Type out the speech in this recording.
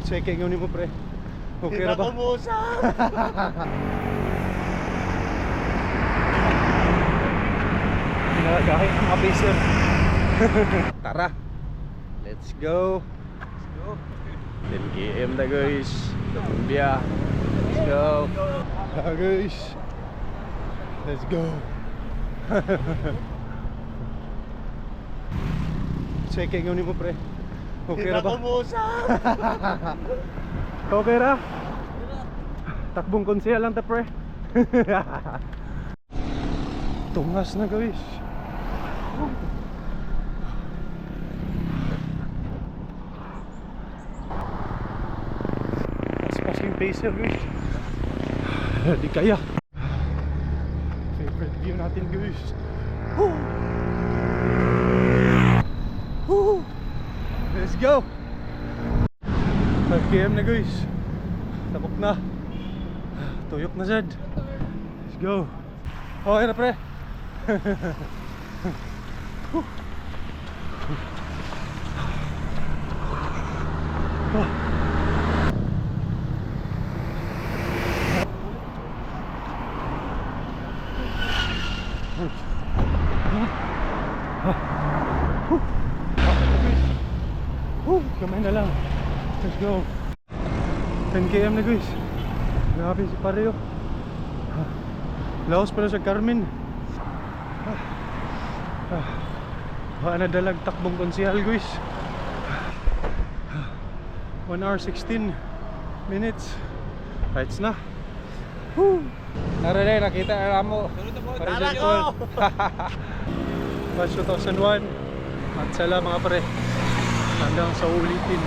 Checking yun mo, pre. Okay ra ba? Pinagahit mga pacer. Tara. Let's go. Let's go. 10 km na, guys. Columbia. Let's go. Tara, guys. Let's go. Checking yun mo, pre. Okay ra ba? Okay ra? Takbong konsiya lang ta, pre. Tungas na, guys. Paspas yung pacer, guys. Di kaya. Favorite view natin, guys. Woo! Woo! Let's go! 5 km na, guys. Tapok na. Tuyok na sad. Let's go. Okay na, pre. Woo, gamay na lang. Let's go. 10 km na, guys. Grabe si Pareo. Laos pala sa Carmen. Ah, ah. Na dalag takbong konsihal, guys. 1 hour 16 minutes. Rights na. Woo! Nare nakita na mo. Tara ko! Batch 2001. At sala, mga pare. Hanggang sa ulitin.